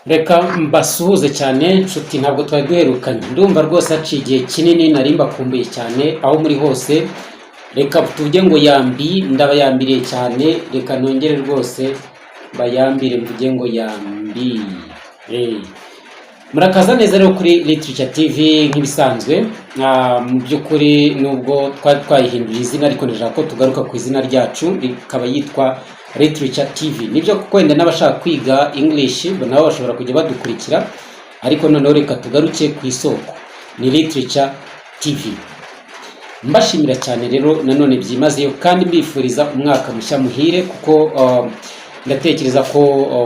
Reka mbasuhuze cyane nshuti, ntabwo twari duherukanye. Ndumva rwose haciye igihe kinini, nari mbakumbuye cyane aho muri hose. Reka tuvuge ngo yambi, ndabayambiriye cyane. Reka nongere rwose bayambire, mvuge ngo yambi. Murakaza neza rero kuri Literature TV nk'ibisanzwe. Mu by'ukuri nubwo twari twayihinduriye izina, ariko ndashaka ko tugaruka ku izina ryacu, rikaba yitwa Literature TV. Nibyo kuko wenda n'abashaka kwiga English nabo bashobora kujya badukurikira, ariko noneho reka tugaruke ku isoko, ni Literature TV. Mbashimira cyane rero nanone byimazeyo, kandi mbifuriza umwaka mushya muhire, kuko ndatekereza ko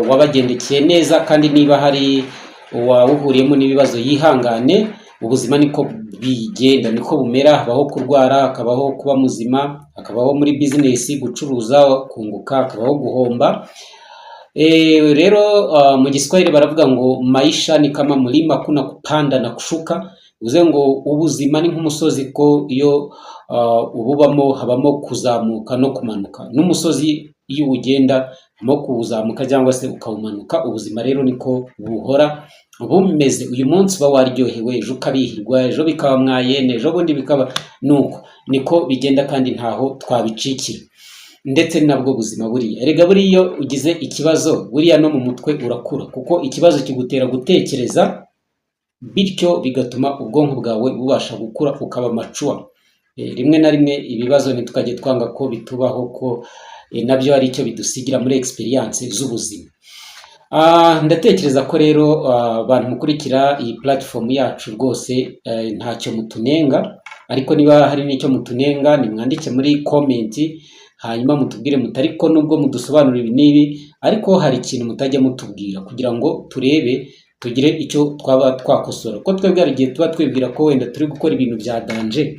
wabagendekeye neza, kandi niba hari uwawuhuriyemo n'ibibazo yihangane. Ubuzima niko bigenda, niko bumera. Habaho kurwara, hakabaho kuba muzima, hakabaho muri bizinesi gucuruza kunguka, hakabaho guhomba. Rero mu Giswahili baravuga ngo "Maisha ni kama mlima, kuna kupanda na kushuka." Bivuze ngo ubuzima ni nk'umusozi, ko iyo ububamo habamo kuzamuka no kumanuka. N'umusozi iyo uwugenda habamo kuwuzamuka cyangwa se ukawumanuka. Ubuzima rero niko buhora bumeze. Uyu munsi uba waryohewe, ejo ukabihirwa, ejo bikaba mwayene, ejo bundi bikaba nuko. Niko bigenda kandi ntaho twabicikira. Ndetse nabwo buzima buriya, erega buriya iyo ugize ikibazo, buriya no mu mutwe urakura, kuko ikibazo kigutera gutekereza, bityo bigatuma ubwonko bwawe bubasha gukura, ukaba mature. Rimwe na rimwe ibibazo ntitukajye twanga ko bitubaho, ko nabyo hari icyo bidusigira muri experience z'ubuzima. Ndatekereza ko rero abantu mukurikira iyi platform yacu rwose ntacyo mutunenga, ariko niba hari n'icyo mutunenga nimwandike muri comment, hanyuma mutubwire muti: "Ariko nubwo mudusobanurira ibi n'ibi, ariko hari ikintu mutajya mutubwira," kugira ngo turebe tugire icyo twaba twakosora, kuko twebwe hari igihe tuba twibwira ko wenda turi gukora ibintu bya danger,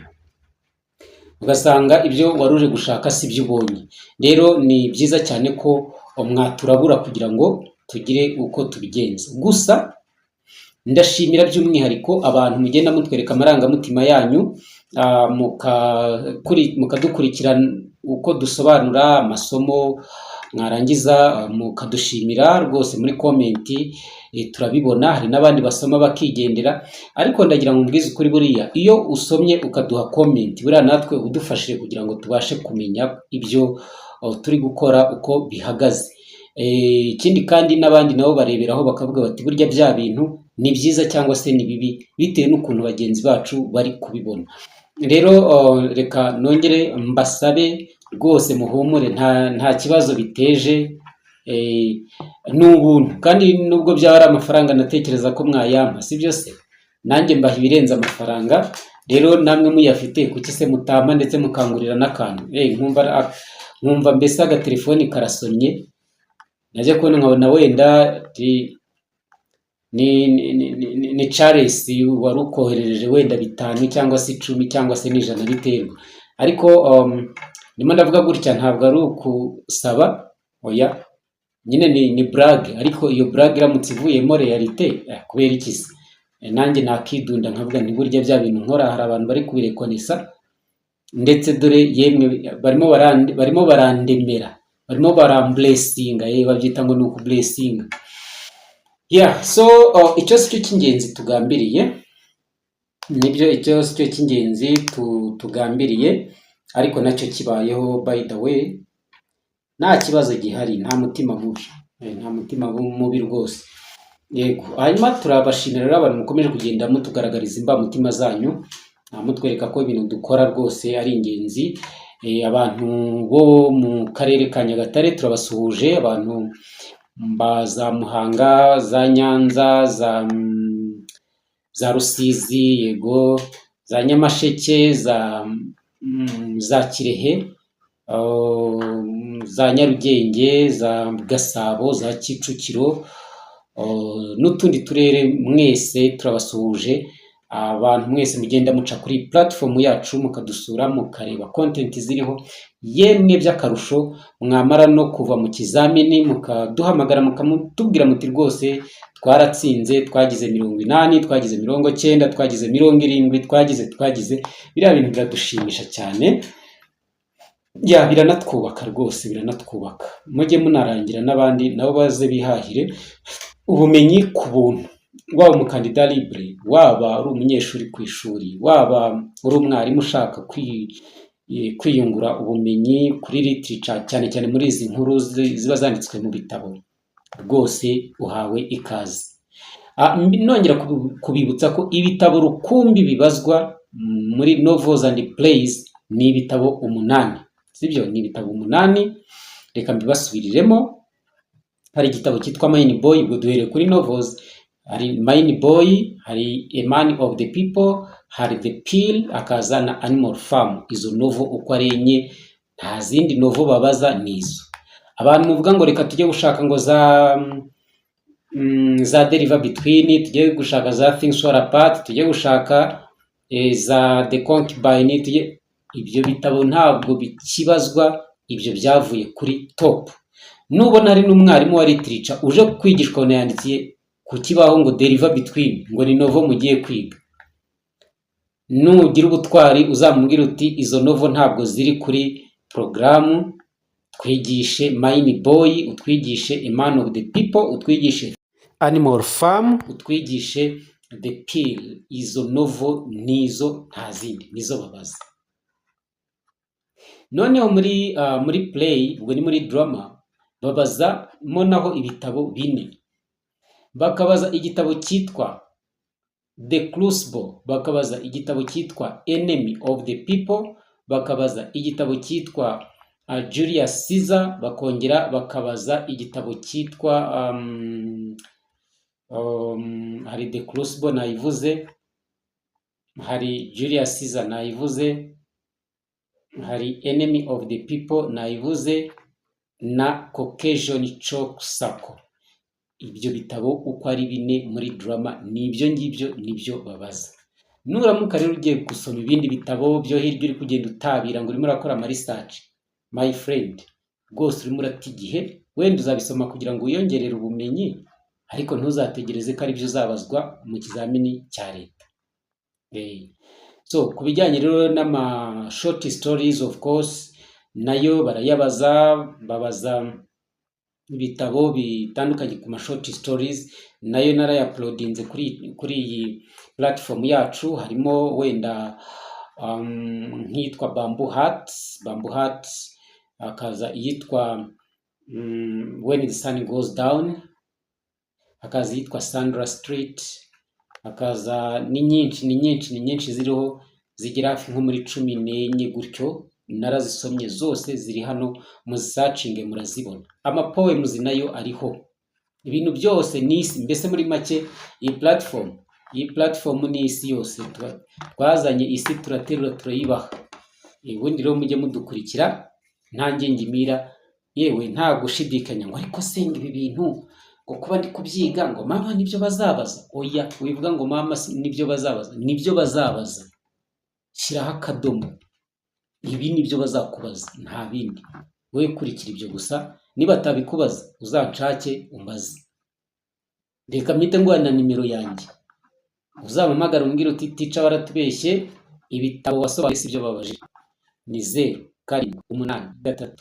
ugasanga ibyo wari uje gushaka si byo ubonye. Rero ni byiza cyane ko mwaturabura kugira ngo tugire uko tubigenza. Gusa ndashimira by'umwihariko abantu mugenda mutwereka amarangamutima yanyu, mukadukurikira uko dusobanura amasomo, mwarangiza mukadushimira rwose muri comment, turabibona. Hari n'abandi basoma bakigendera, ariko ndagira ngo mbwize ukuri, buriya iyo usomye ukaduha comment, buriya natwe udufashije kugira ngo tubashe kumenya ibyo turi gukora uko bihagaze. Ikindi kandi n'abandi nabo bareberaho bakavuga bati: "Burya bya bintu ni byiza cyangwa se ni bibi," bitewe n'ukuntu bagenzi bacu bari kubibona. Rero reka nongere mbasabe rwose muhumure, nta kibazo biteje, ni ubuntu. Kandi nubwo byaba ari amafaranga, natekereza ko mwayampa, si byo se? Nanjye mbaha ibirenze amafaranga. Rero namwe muyafite, kuki se mutampa ndetse mukangurira n'akantu? Nkumva mbese agatelefoni karasonnye, najya kubona nkabona wenda ni Charles wari ukoherereje wenda 5 cyangwa se 10 cyangwa se n'100, biterwa. Ariko ndimo ndavuga gutya, ntabwo ari ukusaba, oya, nyine ni blague. Ariko iyo blague iramutse ivuyemo réalité, kubera iki se? Nanjye nakidunda nkavuga nti: "Burya bya bintu nkora hari abantu bari kubirekonesa." Ndetse dore yemwe barimo barandemera, barimo baramblessinga, babyita ngo ni ukublessinga. Yeah, so icyo si cyo cy'ingenzi tugambiriye. Nibyo, icyo si cyo cy'ingenzi tugambiriye, ariko nacyo kibayeho, by the way, nta kibazo gihari, nta mutima mubi. Nta mutima mubi rwose. Yego, hanyuma turabashimira rero abantu mukomeje kugenda mutugaragariza imbamutima zanyu, mutwereka ko ibintu dukora rwose ari ingenzi. Abantu bo mu karere ka Nyagatare turabasuhuje, abantu ba za Muhanga, za Nyanza, za Rusizi, yego, za Nyamasheke, za Kirehe, za Nyarugenge, za Gasabo, za Kicukiro n'utundi turere, mwese turabasuhuje. Abantu mwese mugenda muca kuri platform yacu, mukadusura, mukareba content ziriho, yemwe by'akarusho mwamara no kuva mu kizamini mukaduhamagara, mukamutubwira muti: "Rwose twaratsinze, twagize 80, twagize 90, twagize 70, twagize." Biriya bintu biradushimisha cyane, ya, biranatwubaka rwose, biranatwubaka. Mujye munarangira n'abandi nabo baze bihahire. Ubumenyi ku buntu, waba umukandida libre, waba uri umunyeshuri ku ishuri, waba uri umwarimu ushaka kwiyungura ubumenyi kuri literature, cyane cyane muri izi nkuru ziba zanditswe mu bitabo, rwose uhawe ikaze. Nongera kubibutsa ko ibitabo rukumbi bibazwa muri novels and plays ni ibitabo 8, sibyo? Ni ibitabo 8. Reka mbibasubiriremo. Hari igitabo cyitwa Mine Boy, ubwo duhereye kuri novels. Hari Mine Boy, hari A Man of the People, hari The Pill, hakaza na Animal Farm. Izo novel uko ari enye, nta zindi novel babaza, ni izo. Abantu muvuga ngo reka tujye gushaka ngo za The River Between, tujye gushaka za Things Fall Apart, tujye gushaka za The Concubine, tujye, ibyo bitabo ntabwo bikibazwa, ibyo byavuye kuri top. Nubona hari n'umwarimu wa literature uje kwigishwa, ukabona yandikiye ku kibaho ngo "The River Between", ngo ni novel mugiye kwiga, nugira ubutwari uzamubwira uti: "Izo novel ntabwo ziri kuri porogaramu, twigishe Mine Boy, utwigishe A Man of the People, utwigishe Animal Farm, utwigishe The Pill." Izo novel nizo, nta zindi, nizo babaza. Noneho muri play, ubwo ni muri drama, babazamo naho ibitabo bine. Bakabaza igitabo cyitwa The Crucible, bakabaza igitabo cyitwa Enemy of the People, bakabaza igitabo cyitwa Julius Caesar, bakongera bakabaza igitabo cyitwa hari The Crucible nayivuze, hari Julius Caesar nayivuze, hari Enemy of the People nayivuze, na Caucasian Chalk Circle. Ibyo bitabo uko ari bine muri drama ni ibyo ngibyo, nibyo babaza. Nuramuka rero ugiye gusoma ibindi bitabo byo hirya, uri kugenda utabira ngo urimo urakora ama research, my friend, rwose urimo urata igihe. Wenda uzabisoma kugira ngo wiyongerere ubumenyi, ariko ntuzategereze ko aribyo uzabazwa mu kizamini cya leta. So ku bijyanye rero n'ama short stories, of course nayo barayabaza. Babaza ibitabo bitandukanye ku ma short stories, nayo narayauploadinze kuri iyi platform yacu. Harimo wenda nk'iyitwa Bamboo Hut, Bamboo Hut, hakaza iyitwa When the Sun Goes Down, hakaza iyitwa Sandra Street, hakaza ni nyinshi, ni nyinshi, ni nyinshi ziriho, zigera hafi nko muri 14 gutyo. Narazisomye zose, ziri hano, muzisearchinge murazibona. Ama poems nayo ariho, ibintu byose ni isi. Mbese muri make iyi platform ni isi yose. Twazanye isi, turaterura, turayibaha. Ubundi rero mujye mudukurikira nta ngingimira, yewe nta gushidikanya ngo ariko senga ibi bintu, ngo kuba ndi kubyiga, ngo mama nibyo bazabaza. Oya, wivuga ngo mama nibyo bazabaza. Nibyo bazabaza, shyiraho akadomo. Ibi nibyo bazakubaza, nta bindi. Wowe kurikira ibyo gusa. Niba atabikubaza uzanshake umbaze. Reka mpite nguha na nimero yanjye, uzampamagara umbwire uti: "Teacher, waratubeshye, ibitabo wasobanuye si byo babajije." Ni 0783132752.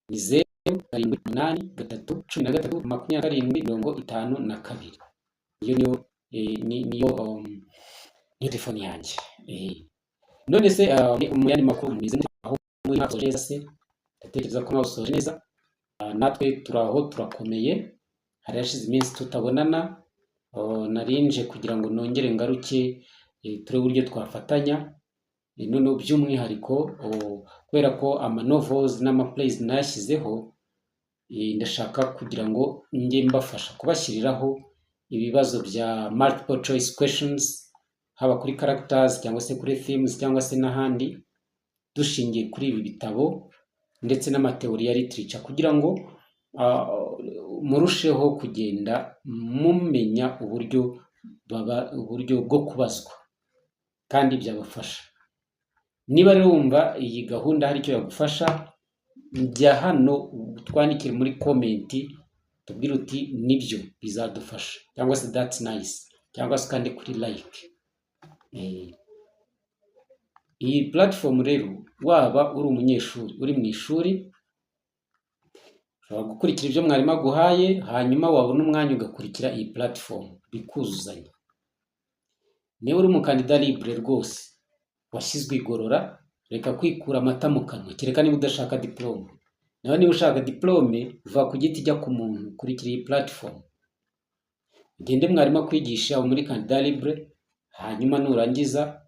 Ni 0783132752. Iyo niyo niyo telefoni yanjye. None se mu yandi makuru, mumeze mute aho muri? Mwasoje neza se? Ndatekereza ko mwasoje neza. Natwe turi aho, turakomeye. Hari hashize iminsi tutabonana. Nari nje kugira ngo nongere ngaruke, turebe uburyo twafatanya. Noneho by'umwihariko, kubera ko ama novels n'ama plays nayashyizeho, ndashaka kugira ngo njye mbafasha kubashyiriraho ibibazo bya multiple choice questions, haba kuri characters cyangwa se kuri themes cyangwa se n'ahandi, dushingiye kuri ibi bitabo ndetse n'ama theory ya literature, kugira ngo murusheho kugenda mumenya uburyo baba, uburyo bwo kubazwa, kandi byabafasha. Niba rero wumva iyi gahunda hari icyo yagufasha, jya hano twandikire muri comment, tubwire uti: "Nibyo, bizadufasha", cyangwa se "That's nice", cyangwa se ukande kuri like. Iyi platform rero, waba uri umunyeshuri uri mu ishuri, ushobora kuba uri umwarimu, Ushobora gukurikira ibyo mwarimu aguhaye, hanyuma wabona umwanya ugakurikira iyi platform, bikuzuzanya. Niba uri umukandida libre rwose washyizwe igorora, reka kwikura amata mu kanwa, kereka niba udashaka diplôme. Nawe niba ushaka diplôme, va ku giti jya ku muntu, kurikira iyi platform, ugende mwarimu akwigisha muri candidat libre. Hanyuma nurangiza,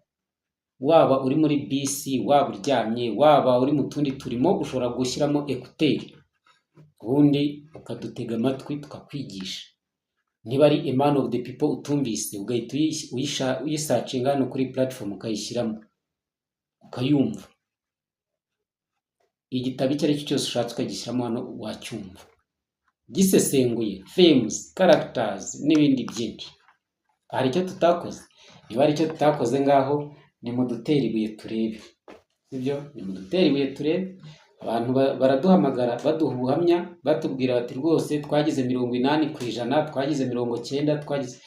waba uri muri bisi, waba uryamye, waba uri mu tundi turimo, ushobora gushyiramo écouteurs, ubundi ukadutega amatwi tukakwigisha. Niba ari "A Man of the People" utumvise, ugahita uyisearchinga hano kuri platform, ukayishyiramo ukayumva. Igitabo icyo ari cyo cyose ushatse ukagishyiramo hano, wacyumva gisesenguye, themes, characters n'ibindi byinshi. Hari icyo tutakoze? Niba hari icyo tutakoze, ngaho nimudutere ibuye turebe. Sibyo? Nimudutere ibuye turebe. Abantu baraduhamagara baduha ubuhamya, batubwira bati: "Rwose twagize 80%, twagize 90, twagize."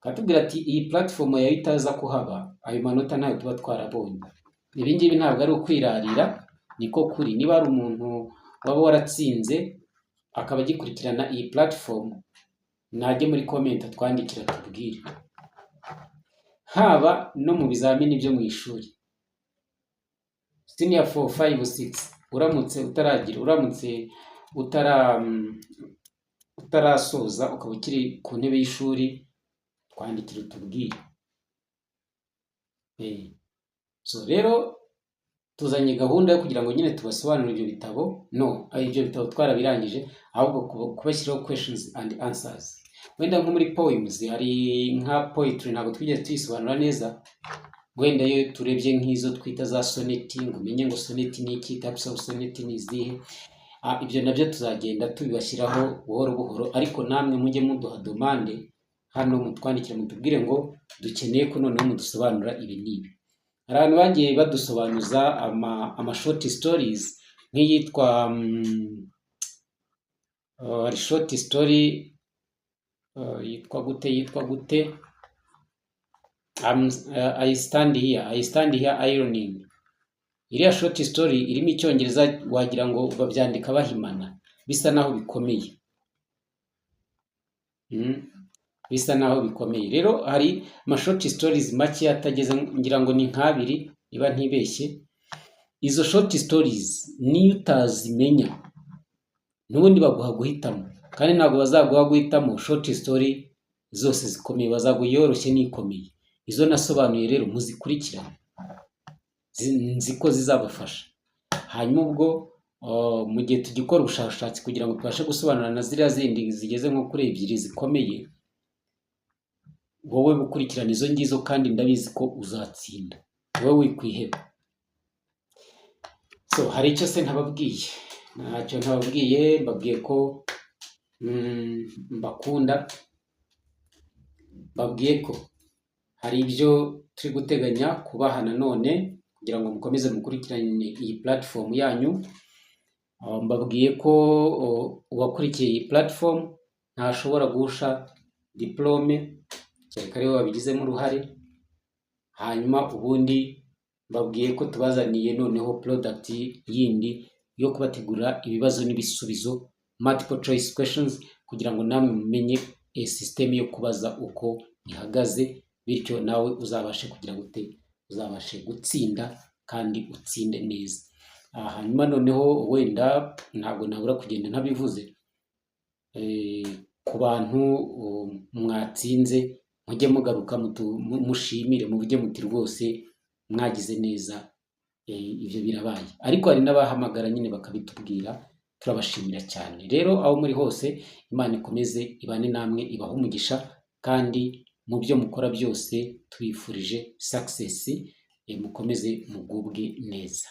Bakatubwira ati: "Iyi platform yawe itaza kuhaba, ayo manota ntayo tuba twarabonye." Ibi ngibi ntabwo ari ukwirarira, niko kuri. Niba hari umuntu waba waratsinze akaba agikurikirana iyi platform, najye muri comment atwandikira tubwire. Haba no mu bizamini byo mu ishuri, senior 4, 5, 6, uramutse utaragira, uramutse utarasoza ukaba ukiri ku ntebe y'ishuri, twandikira utubwire. So rero tuzanye gahunda yo kugira ngo nyine tubasobanurire ibyo bitabo. No ibyo bitabo twarabirangije, ahubwo kubashyiraho questions and answers. Wenda nko muri poems, hari nka poetry ntabwo twigeze tuyisobanura neza. Wenda iyo turebye nk'izo twita za sonnet, ngo umenye ngo sonnet ni iki, types of sonnet ni izihe. Ibyo nabyo tuzagenda tubibashyiraho buhoro buhoro, ariko namwe mujye muduha demande hano, mutwandikire mutubwire ngo dukeneye ko noneho mudusobanura ibi n'ibi. Hari abantu bagiye badusobanuza ama short stories, nk'iyitwa hari short story yitwa gute? I stand here ironing. Iriya short story irimo Icyongereza wagira ngo babyandika bahimana, bisa naho bikomeye. Bisa naho bikomeye. Rero hari ama short stories make atageze, ngira ngo ni nk'abiri niba ntibeshye. Izo short stories niyo utazimenya, n'ubundi baguha guhitamo, kandi ntabwo bazaguha guhitamo short story zose zikomeye, bazaguha iyoroshye n'ikomeye. Izo nasobanuye rero muzikurikirane, nzi ko zizabafasha. Hanyuma ubwo mu gihe tugikora ubushakashatsi kugira ngo tubashe gusobanura na ziriya zindi zigeze nko kuri ebyiri zikomeye, wowe gukurikirana izo ngizo, kandi ndabizi ko uzatsinda, wowe wikwiheba. So hari icyo se ntababwiye? Ntacyo ntababwiye. Mbabwiye ko mbakunda, mbabwiye ko hari ibyo turi guteganya kubaha nanone kugira ngo mukomeze mukurikirane iyi platform yanyu. Mbabwiye ko uwakurikiye iyi platform ntashobora guhusha diplôme, kereka ariwe wabigizemo uruhare. Hanyuma ubundi mbabwiye ko tubazaniye noneho product yindi yo kubategurira ibibazo n'ibisubizo, multiple choice questions, kugira ngo namwe mumenye system yo kubaza uko ihagaze, bityo nawe uzabashe kugira gute? Uzabashe gutsinda kandi utsinde neza. Hanyuma noneho wenda ntabwo nabura kugenda ntabivuze. Ku bantu mwatsinze, mujye mugaruka mushimire, muvuge muti: "Rwose mwagize neza, ibyo birabaye." Ariko hari n'abahamagara nyine bakabitubwira, turabashimira cyane. Rero aho muri hose, Imana ikomeze ibane namwe, ibahe umugisha, kandi mu byo mukora byose tubifurije success, mukomeze mugubwe neza.